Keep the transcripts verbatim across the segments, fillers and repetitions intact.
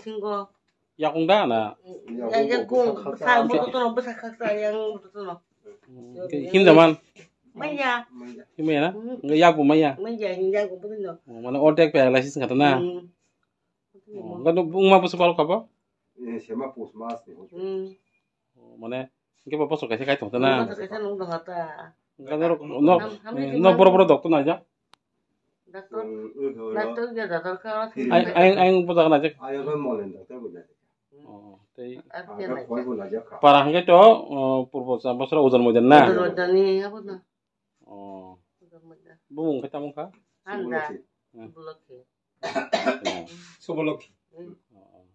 Bisingo. Yakung da na? Ya, yakung, bwsa, bwsa, bwsa khaksa, yang bwsa no. Hmm, himjaman? Manya. Himya na? Hmm. Hingke yakung manya? Manya, hingke yakung bwsa no. Oh, mane ordek paralysis kata na? Hmm. Oh, hingke no bungma bwsa palo kabo? Eh, sema pus mas ni. Hmm. Oh, mane hingke bo bosor kaisa kai tong ta na? Bosor kaisa nung tong ta. Hingke norok, no, ham-, hamya no, sima boro boro doktor naijak? Doctor, hmm, hmm, doctor ya, doctor ka. Ai, ai, ai, budak na je. Ayo, kan molen doctor budak. Oh, tei. Ar ke na. Para hingke to, oh, purbo sa bosra ojon moidan na. Ojon moidan ni, apa na? Oh. Ojon moidan. Bumung khe tamo kha? Anda. Hmm. Bulokhi. Subolokhi. Hmm. Oh, oh.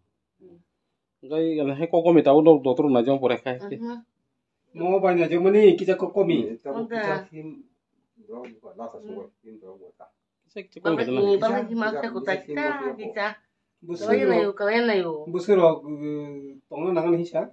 Hmm. Hingke, ano, hai kokomi tabo dok-, doctor naijak pore khai. Mhm. Mo bai naijak mani kisa kokomi. Tabo kisa him, dok, lasa subo, him, dok, bota. Kisa, kisa kokomi. Baba, baba, him, kisa, kisa. Busuro. Kaya nayo, kaya nayo. Busuro, uh, tongna nangan hisa.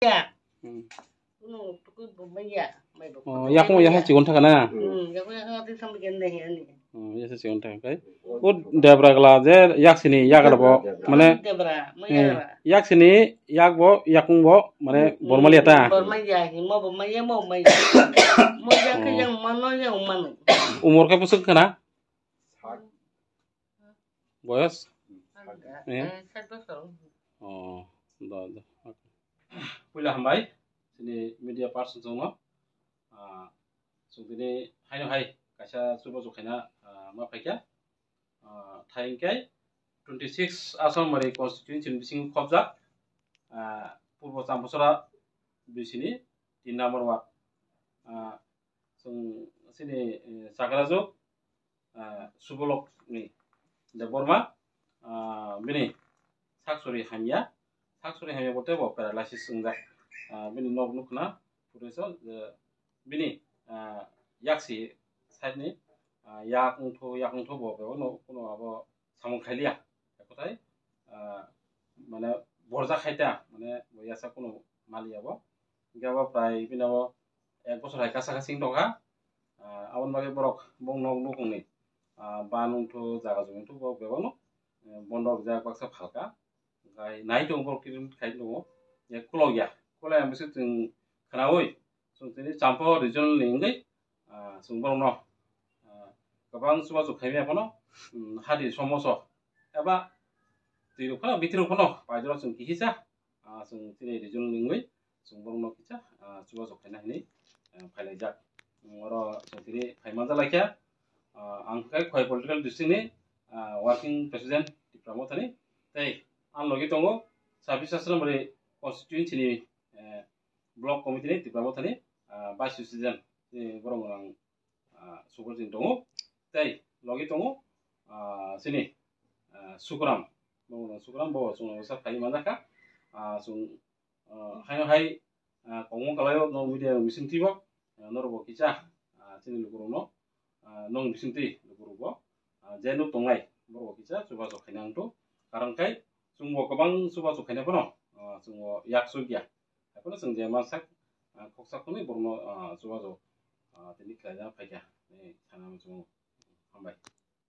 Ya. Hmm. Kuno tukui bo maya, mai bo. Oh, yakung ya hai chigon thaka na? Hmm, yakung ya hai sampai kene he ani. Oh, ya se chigon thaka kai. O debra gala je yak sini yak abo, mane, debra, eh, maya. Yak sini yak bo, yakung bo, mane, hmm, bormalia ta. Bormalia hi, mo bo maya, mo maya. Mo ya ke, oh, yang mano, yang mano. Umur ke busuk kana? Boyos? Eh? Eh, sat bosor. Oh, do, do. Okay. Puila hambai, sini media person chongno. Ah, chwng tini haino hai kaisa chubachu khaina, ah, ma phaikha. Ah, thai hwnkhe twenty six Assamari constituency ni bisingo khobjak. Ah, Purbo Champuchara bisini tin number ward. Ah, chwng sini, eh, chakrajuk, ah, Subolok ni Debbarma, ah, bini sak sori hamya, sak sori hamya bo tei bo paralysis wngjak. Ah, bini nok nukna photo so, je bini, ah, yaksi side ni, ah, yak wngthu, yak wngthu bo, bo no kuno abo samung khailiya. Ekotai, ah, mane borjak khaita, mane bo yasa kuno maliya bo. Hingke abo prai bini abo ek bosor hai kasa kasing tongkha. Ah, aboni bagwi borok bong nok nukungni, ah, ban wngthu, jaga jumi wngthu, borok bebakno, eh, bondo rijak baksa phalka. Hingke nai tongo borok kiring khai tongo. Ya, khulok ya. Khulai ang bisi chwng khwnaui, chwng tini Champa regional ni wngwi, ah, chwng borokno, ah, kwbang chubachu khaimya phano, hmm, hadi somoso eba twi rok phano, bithi rok phano paijora chwng kihisa. Ah, chwng chini region ni wngwi chwng borokno kisa, ah, chubachu khaina hinwi, ah, phailaijak. Oro chwng tini phai manjak laikha, ah, ang khe Khowai political district ni, ah, working president Tipra Mothani. Tei ang logi tongo sabbish Assamari constituency ni, eh, block committee ni Tipra Mothani, ah, vice president, eh, borok ang ah, Subrojin tongo, tei logi tongo, ah, chini, ah, Sukuram, bo Sukuram bo chwng sak phai manjakha, ah, chwng, ah, haino hai, ah, kongmung kalaio no media bising twibo, ah, norok bo kisa, ah, chini lukurokno, ah, nong bising twi lukurok bo, ah, je nuk tongnai borok bo kisa chubachu khaina wngthu, karon khe chwngbo kwbang chubachu khaina phano, ah, chwngbo yak chukya. Haikhe chwng je mansak, ah, khoksa khwnwi borokno, ah, chubachu, ah, tini khlaina phaikha, eh, sana muchungo. Hambai.